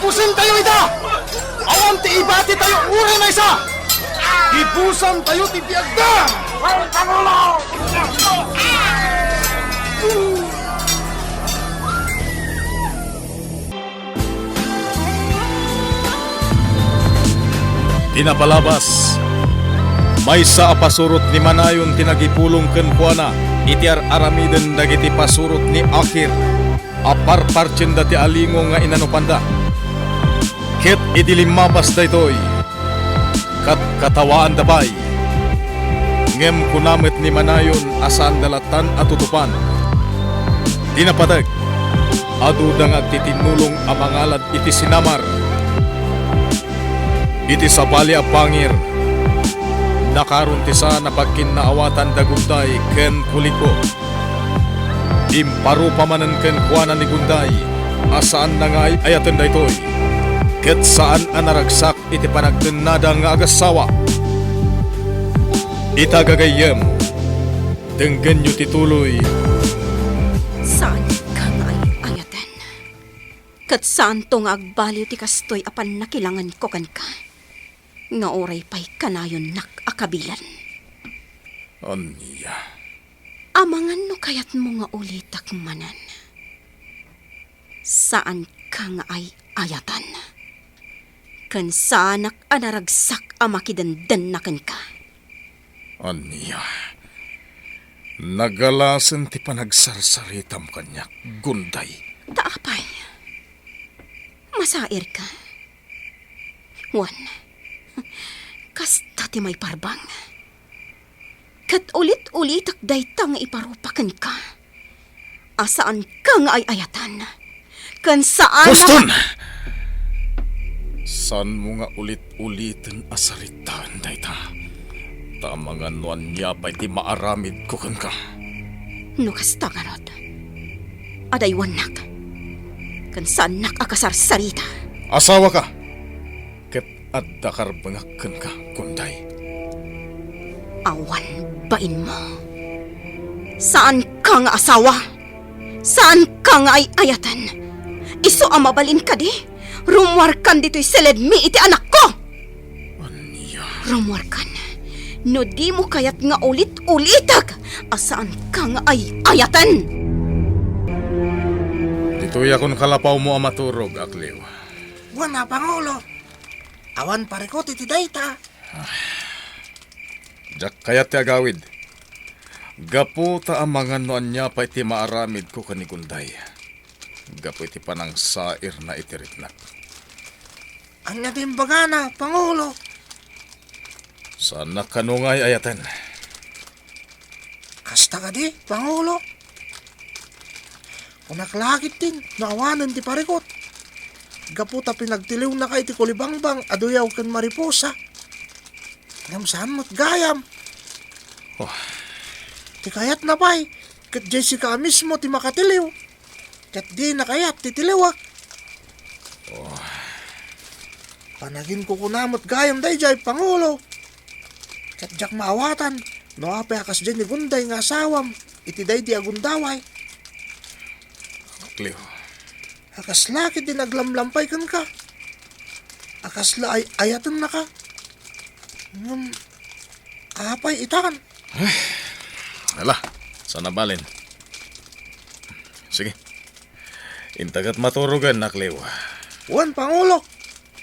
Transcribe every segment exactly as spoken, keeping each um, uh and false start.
Gibusantayo ida! Awan ti ibatitayo uray maysa! Gibusantayo ti biagda! Ti napalabas, maysa a pasurot ni Manayon ti nagipulong kenkuana iti ar-aramiden dagiti pasurot ni Akir a parpartienda ti alingo nga inanupanda. Ket idi limmabas daytoy, katkatawaanda pay. Ngem kuna met ni Manayon a saanda lattan a tutupan. Ti napateg, aduda nga agtitinnulong a mangalad iti sinamar. Iti sabali a pangir, nakaron ti saan a pagkinnaawatan da Gunday ken Kuliko. Imparupa manen kenkuana ni Gunday a saanna nga ay-ayaten daytoy, ket saan a naragsak iti panagtennada nga agassawa. Ita gagayyem, denggenyo ti tuloy. Saanka nga ay-ayaten, ket saanto nga agbaliw ti kastoy a pannakilangenko kenka, nga uray pay kanayonnak a kabilen. Ania? Amangan no kayatmo nga ulitek manen. Saanka nga ay-ayatan. Ken saanak a naragsak a makidendenna kenka. Ania? Nagalasen ti panagsarsaritam kaniak, Gunday. Ta apay? Masairka? Wen, kasta ti maiparbeng. Ket ulit-ulitek dayta nga iparupa kenka, a saanka nga ay-ayatan, ken saan a Huston! Saanmo nga ulit-uliten a saritaen dayta. Ta amangan no ania pay ti maaramidko kenka. No kasta ngarud, adaywannak, ken saannak a kasarsarita. Asawaka, ket adda karbengak kenka, Gunday. Awan bainmo. Saanka nga asawa. Saanka nga ay-ayaten. Isu a mabalin kadi, rummuarkan ditoy seledmi iti anakko. Ania? Rummuarkan. No dimo kayat nga ulit-ulitek a saanka nga ay-ayaten. Ditoy a kun kalapawmo a maturog, Akliw. Wen a, Pangulo. Awan parikut iti dayta. Diak kayat ti agawid. Gapu ta amangan no ania pay ti maaramidko ken ni Gunday. Gapu iti panangsairna iti riknak. Ania ti imbagana, Pangulo? Saannak kano nga ay-ayaten. Kasta kadi, Pangulo? Kunak la ketdin no awanen ti parikut. Gapu ta pinagtiliwnaka iti kulibangbang a duyaw ken mariposa. Ngem saan met gayam. Oh. Ti kayatna pay, ket diay sika a mismo ti makatiliw. Ket dina kayat ti tiliwek. Oh. Panaginkukuna met gayam daydiay, Pangulo. Ket diak maawatan no apay a kasdiay ni Gunday nga asawam iti daydi a gundaway. Cleo. A kasla ketdin aglamlampay kenka. A kasla ay-ayatennaka. Ngem apay itan? Ay, ala, saan a balin. Sige. Intagat maturogen, Akliw. Wen, Pangulo.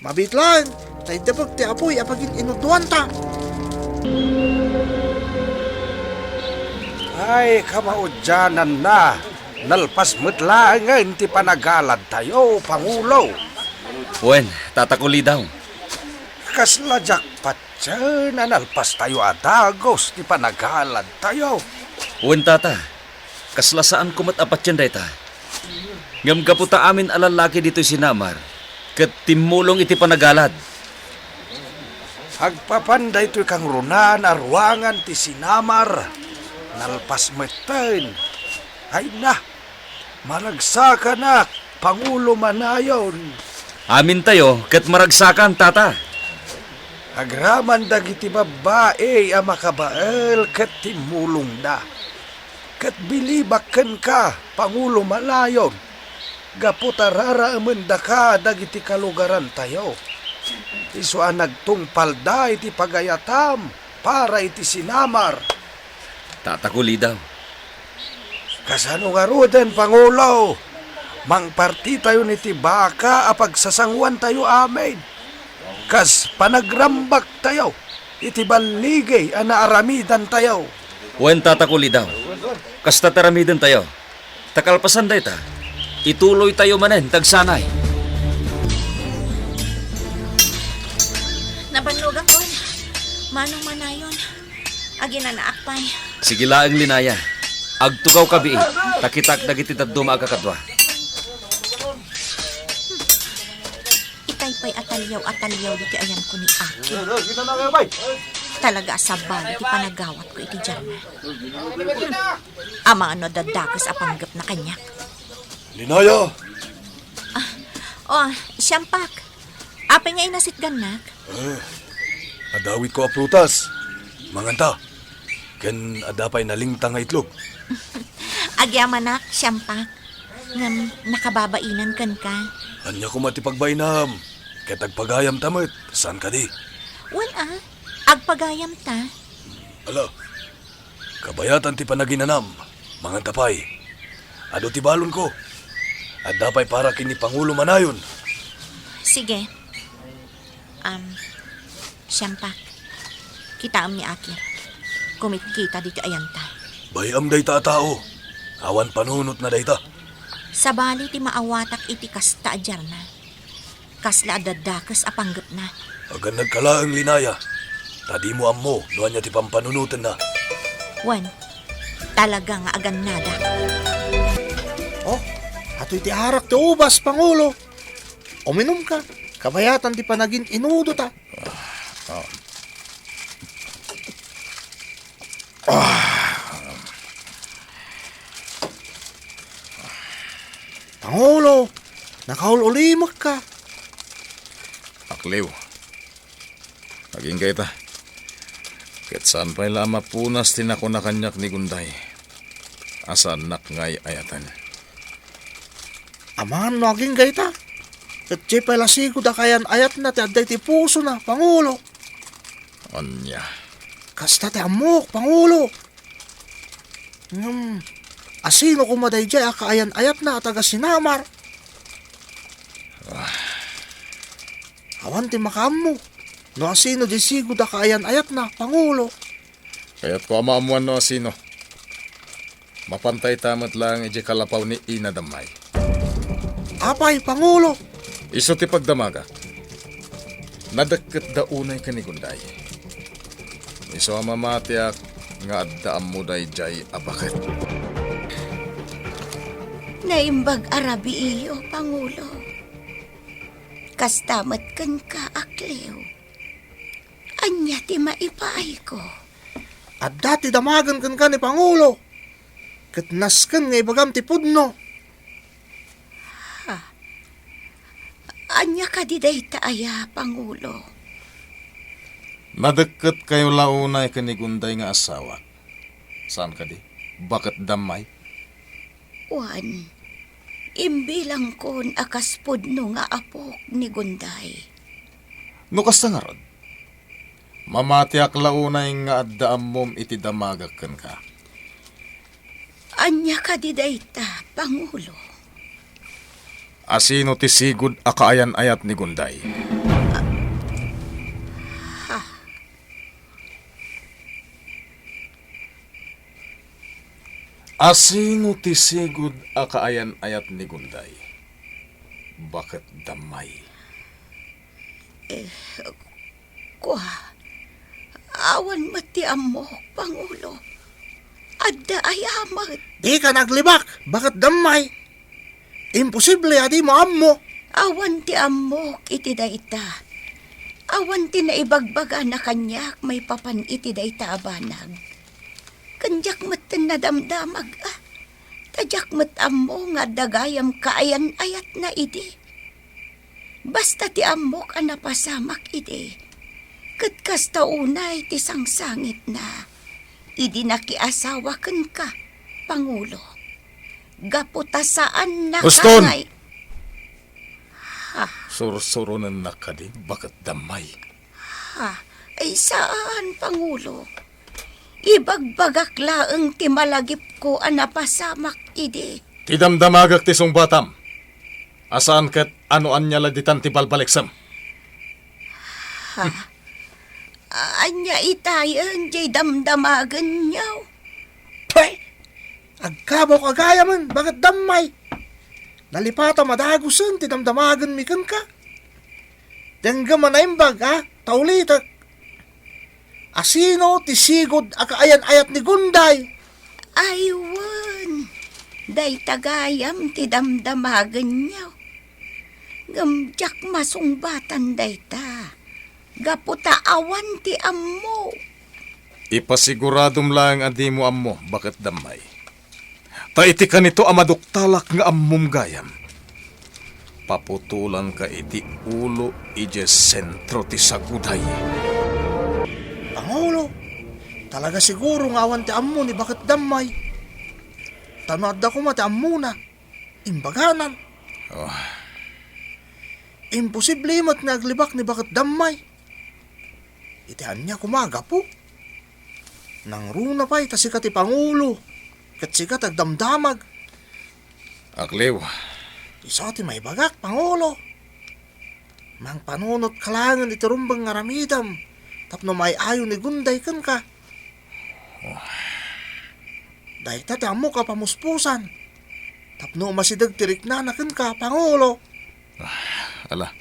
Mabiit laeng, ta iddepek ti apuy a pagin-inuduanta. Ay, kamaudiananna, nalpas met laengen ti panagaladtayo, Pangulo. Wen, Tata Kulidaw. Kasla diak patien a nalpastayo a dagus ti panagaladtayo. Wen, Tata. Kasla saanko met a patien dayta. Ngem gapu ta amin a lallaki ditoy sinamar, ket timmulong iti panagalad. Agpapan daytoy kangrunaan a ruangan ti sinamar, nalpas metten. Ay na, maragsakanak, Pangulo Manayon. Amintayo ket maragsakan, Tata. Agraman dagiti babbai a makabael ket timmulongda. Ket bilibak kenka, Pangulo Manayon, gapu ta raraemendaka dagiti kalugarantayo. Isu a nagtungpalda iti pagayatam para iti sinamar. Tata Kulidaw. Kasano ngaruden, Pangulo? Mangpartitayon iti baka a pagsasanguantayo amin. Kas panagrambaktayo iti balligi a naaramidantayo. Wen, Tata Kulidaw, kasta ti aramidentayo. Ta kalpasan dayta, ituloytayo manen ti agsanay. Nabannogak, Wen. Manong manayon, aginanaak pay. Sige laeng, Linaya. Agtugawka bii, ta kitak dagiti dadduma a kakadua. Itay pay a taliaw a taliaw diti ayanko ni Aki. Talaga a sabali ti panagawatko iti German. Amangan no adda dakes a panggepna kaniak. Linaya! Ah, oh, Siampak. Apay nga inasitgannak? Eh, adawitko a prutas. Manganta. Ken adda pay nalingtang nga itlog. Agyamanak, Siampak. Ngem nakababainan kenka. Ania koma ti pagbainam? Ket agpagayamta met, saan kadi? Wen a, agpagayamta. Ala, kabayatan ti panaginanam, manganta pay. Adu ti balonko. Adda pay para ken ni Pangulo manayon. Sige. Am, Siampak, kitaem ni Aki. Kumitkita ditoy ayanta. Bay-am dayta a tao. Awan panunotna dayta. Sabali ti maawatak iti kasta a German. Kasla adda dakes a panggepna. Agannadka laeng, Linaya. Ta dimo ammo no ania ti pampanunotenna. Wen, talaga nga agannadak. Oh, atoy ti arak ti ubas, Pangulo. Uminumka, kabayatan ti panagin-inudota. Ah, ah. Ah. Pangulo, nakaul-ulimekka. Akliw, agingga ita. Ket saan pay la a mapunas ti nakuna kaniak ni Gunday a saannak nga ay-ayaten. Amangan no agingga ita. Ket diay pay la sigud a kaayan-ayatna ti adda iti pusona, Pangulo. Ania? Kasta ti ammok, Pangulo. Ngem, asino koma daydiay a kaayan-ayatna a taga-sinamar? Ah. Awan ti makaammo no asino diay sigud a kaayan-ayatna, Pangulo. Kayatko a maammoan no asino. Mapanta ita met laeng idiay kalapaw ni Ina Dammay. Apay, Pangulo? Isu ti pagdamagak. Nadekketda unay ken ni Gunday. Isu a mamatiak nga adda ammo daydiay a baket. Naimbag a rabiiyo, Pangulo. Kasta met kenka, Akliw. Ania ti maipaayko? Adda ti damagen kenka ni Pangulo, ket nasken nga ibagam ti pudno. Ha? Ania kadi dayta aya, Pangulo? Nadekketkayo la unay ken ni Gunday nga asawak. Saan kadi? Baket Dammay? Wen, imbilangkon a kas pudno nga apok ni Gunday. No kasta ngarud, mamatiak la unay nga adda ammom iti damagak kenka. Ania kadi dayta, Pangulo? Asino ti sigud a kaayan-ayat ni Gunday? Ha? Asino ti sigud a kaayan-ayat ni Gunday? Baket Dammay. Eh, kua, awan met ti ammok, Pangulo. Adda aya met? Dika naglibak, Baket Dammay. Imposible a dimo ammo. Awan ti ammok iti dayta. Awan ti naibagbagana kaniak maipapan iti dayta a banag. Ken diak metten nadamdamag, a. Ta diak met ammo nga adda gayam kaayan-ayatna idi. Basta ti ammok a napasamak idi, ket kasta unay ti sangsangitna idi nakiasawa kenka, Pangulo. Gapu ta saanna Uston! Kangay. Sursuronennak kadi, Baket Dammay? Ha? Ay, saan, Pangulo. Ibagbagak laeng ti malagipko a napasamak idi. Ti damdamagek ti sungbatam. A saan ket no ania la ditan ti balbaliksem. Ha? Ania itayen diay damdamagenyo? Pay! Agkabawka gayamen, Baket Dammay. Nalipatam a dagusen ti damdamagenmi kenka. Denggem a naimbag, a, ta ulitek. Asino ti sigud a kaayan-ayat ni Gunday? Ay, wen. Dayta gayam ti damdamagenyo. Ngem diak masungbatan dayta. Gapu ta awan ti ammo. Ipasiguradom laeng a dimo ammo, Baket Dammay. Ta iti kanito a maduktalak nga ammom gayam, paputolanka iti ulo idiay sentro ti saguday. Pangulo, talaga siguro nga awan ti ammo ni Baket Dammay. Ta no adda koma ti ammona, imbaganan. Oh. Imposible met nga aglibak ni Baket Dammay. Iti ania koma a gapu? Nangruna pay ta sika ti pangulo, ket sika ti agdamdamag. Akliw. Isu ti maibagak, Pangulo. Mangpanunotka laengen iti rumbeng nga aramidem tapno maay-ayo ni Gunday kenka. Dayta ti ammok a pamuspusan tapno umasideg ti riknana kenka, Pangulo. Ah, ala.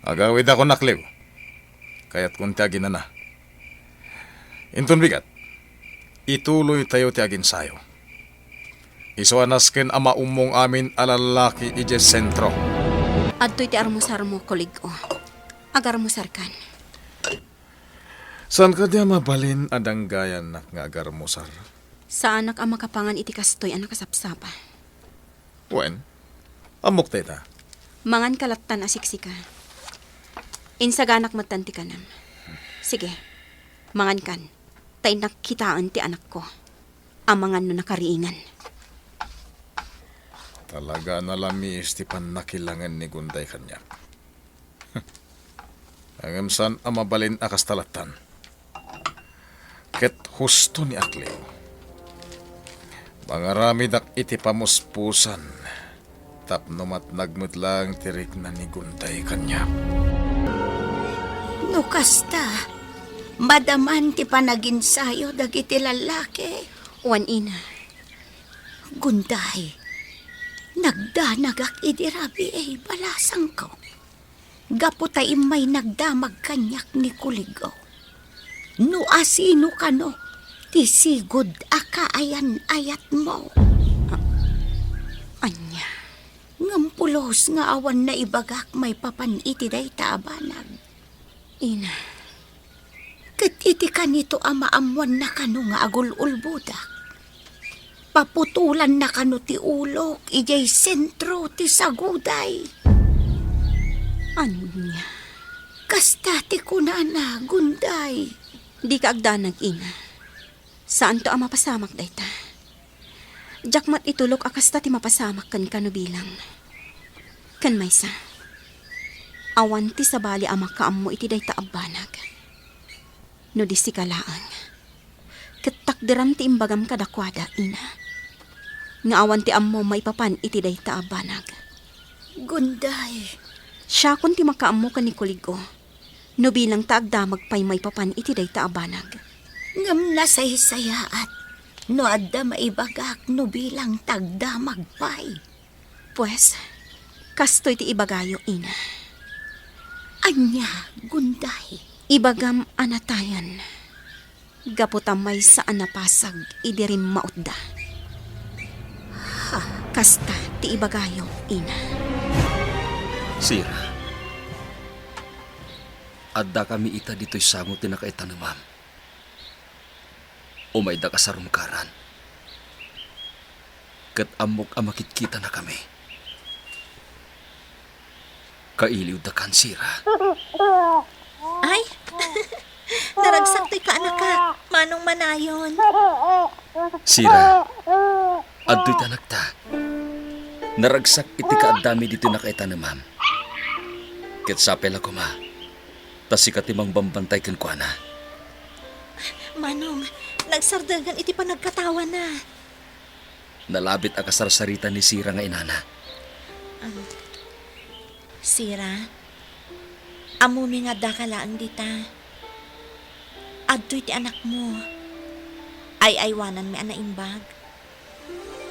Agawidakon, Akliw. Kayatkon ti aginana. Inton bigat, ituloytayo ti aginsayo. Isu a nasken a maummong amin a lallaki idiay sentro. Adtoy ti armusarmo, koleg-o. Agarmusarkan. Saan kadi a mabalin a danggayannak nga agarmusar? Saanak a makapangan iti kastoy a nakasapsapa. Wen, ammok dayta. Manganka lattan a siksika. Insaganak metten ti kanam. Sige, mangankan. Ta innak kitaen ti anakko. Amangan no nakariingan. Talaga a nalamiis ti pannakilangen ni Gunday kaniak. Ngem saan a mabalin a kasta lattan. Ket husto ni Akliw. Mangaramidak iti pamuspusan tapno matnag met laeng ti rikna ni Gunday kaniak. No kasta, madaman ti panaginsayo dagiti lallaki. Wen, ina. Gunday, nagdanagak idi rabii balasangko. Gapu ta immay nagdamag kaniak ni koleg-o. No asino kano ti sigud a kaayan-ayatmo. A-, ania? Ngem pulos nga awan naibagak maipapan iti dayta a banag. Ina. Ket iti kanito a maammoanna kano nga agul-ulbodak, paputolanna kano ti ulok idiay sentro ti saguday. Ania? Kasta ti kunana, Gunday. Dika agdanag, ina. Saanto a mapasamak dayta. Diak met itulok a kasta ti mapasamak kenka no bilang. Ken maysa, awan ti sabali a makaammo iti dayta a banag. No di sika laeng, ket takderam ti imbagam kadakuada, ina, nga awan ti ammo maipapan iti dayta a banag. Gunday. Siakon ti makaammo ken ni koleg-o. No bilang ta agdamag pay maipapan iti dayta a banag. Ngem nasaysayaat no adda maibagak no bilang ta agdamag pay. Pues, kastoy ti ibagayo, ina. Ania, Gunday? Ibagam a natayan. Gapu ta maysa a napasag idi rimmautda. Ha? Kasta ti ibagayo, ina. Sira, addakami ita ditoy sango ti nakaitanemam. Umaydak a sarungkaran. Ket ammok a makitkitanakami. Kailiwdakan, Sira. Ay, naragsak toy kaanaka, Manong Manayon. Sira, adtoy ti anakta. Naragsak iti kaaddami ditoy nakaitanemam. Ket sapay la koma, ta sika ti mangbambantay kenkuana. Manong, nagsardengan iti panagkatawana. Nalabit a kasarsarita ni Sira nga inana. Um, Sira, ammom nga addaka laeng dita. Adtoy ti anakmo. Ay-aywananmi a naimbag.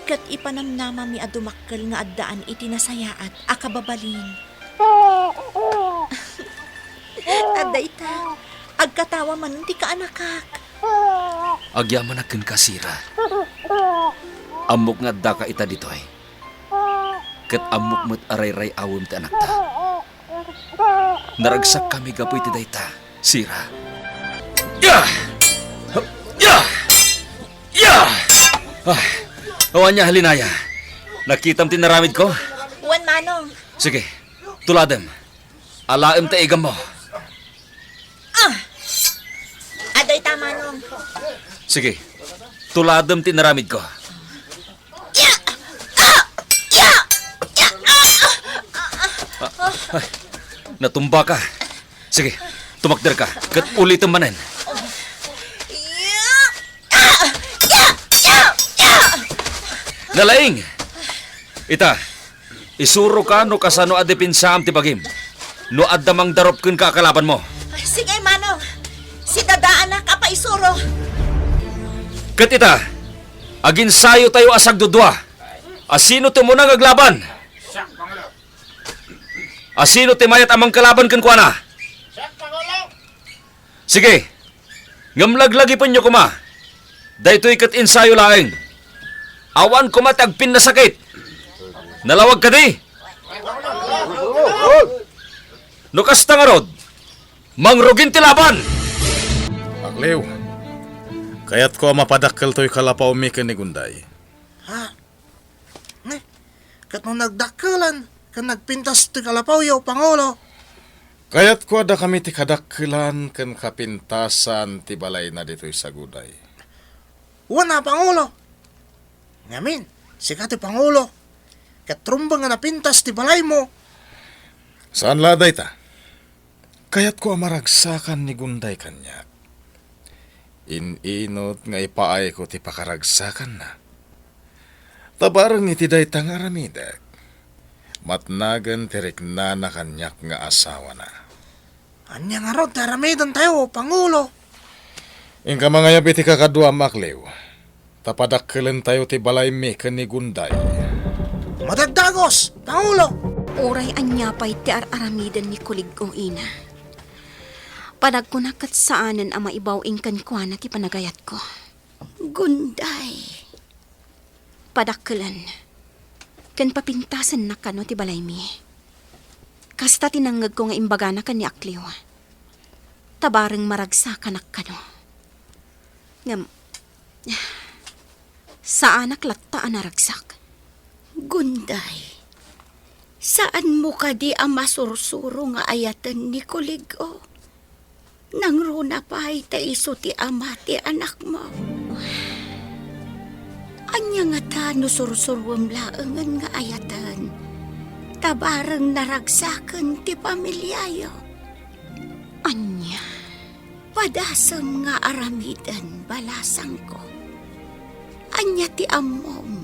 Ket ipanamnamami a dumakkel nga addaan iti nasayaat a kababalin. Adda ita, agkatawa manen ti kaanakak. Agyamanak kenka, Sira. Ammok nga addaka ita ditoy. Ket ammok met a rayray-awem ti anakta. Naragsakkami gapu iti dayta, Sira. Ya! Ya! Ya! Ah, awan nia, Linaya. Nakitam ti naramidko? Wen, Manong. Sige, tuladem. Alaem ti igammo. Ah! Adda ita, Manong. Sige, tuladem ti naramidko. Ya! Ah! Ah! Ah! Ah! Ah! Ah! Ay, natumbaka. Sige, tumakderka, ket ulitem manen. Ya! Ah! Ya! Ya! Ya! Nalaing! Ita, isuroka no kasano a depensaam ti bagim no adda mangdarup kenka a kalabanmo. Sige, Manong. Sidadaanak a paisuro. Ket ita, aginsayotayo a sagdudua. Asino ti umuna nga aglaban? Asino ti mayat a mangkalaban kenkuana? Sige, ngem laglagipenyo koma. Daytoy ket ensayo laeng. Awan koma ti agpinnasakit. Nalawag kadi? No kasta ngarud, mangrugin ti laban! Akliw, kayatko a mapadakkel toy kalapawmi ken ni Gunday. Ha? Ne? Ket no nagdakkelan ken nagpintas ti kalapawyo, Pangulo? Kayatko a dakami ti kadakkelan ken kapintasan ti balayna ditoy Saguday. Wen a, Pangulo. Ngamin, sika ti Pangulo, ket rumbeng a napintas ti balaymo. Saan la a dayta. Kayatko a maragsakan ni Gunday kaniak. In-inut nga ipaayko ti pakaragsakanna. Ta bareng iti dayta nga aramidek, matnagen ti riknana kaniak nga asawana. Ania ngarud ti aramidentayo, Pangulo? Inka mangayab iti kakaduam, Akliw, ta padakkelentayo ti balaymi ken ni Gunday. Madagdagos, Pangulo! Uray ania pay ti ar-aramiden ni Kulig-o, ina, panagkunak ket saanen a maibaw-ing kenkuana ti panagayatko. Gunday. Padakkelen ken papintasennak kano ti balaymi. Kasta ti nangngegko nga imbagana ken ni Akliw. Ta bareng maragsakanak kano. Ngem, saanak latta a naragsak. Gunday, saanmo kadi a masursuro nga ayaten ni Kulig-o? Nangruna pay ta isu ti ama ti anakmo. Ania ngata no sursuruem laengen nga ayaten, ta bareng naragsaken ti familiayo? Ania? Padasem nga aramiden, balasangko. Ania ti ammom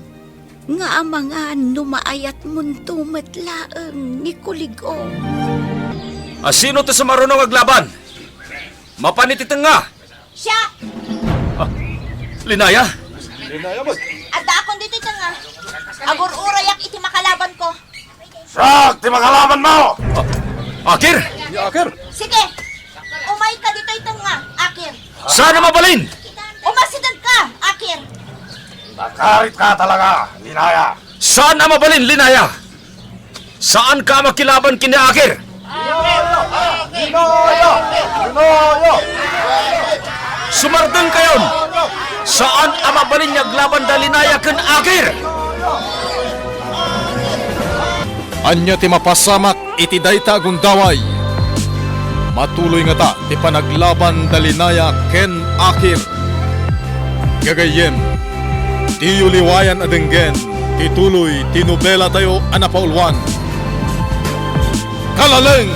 nga amangan no maayatmonto met laeng ni Kulig-o? Asino ti sumaruno nga aglaban? Mapan iti tengnga! Siak! Ah, Linaya? Addaakon ditoy tengnga. Agur-urayak iti makalabanko. Siak ti makalabanmo! Ah, Akir! Ni Akir! Sige! Umayka ditoy tengnga, Akir. Saan a mabalin? Umasidegka, Akir. Nakaritka talaga, Linaya. Saan a mabalin, Linaya? Saanka a makilaban ken ni Akir? Linaya! Linaya! Sumardengkayon! Saan a mabalin nga aglaban da Linaya ken Akir! Ania ti mapasamak iti dayta a gundaway? Matuloy ngata ti panaglaban da Linaya ken Akir. Gagayyem, diyo liwayan a denggen ti tuloy ti nobelatayo a napauluan, Kalaleng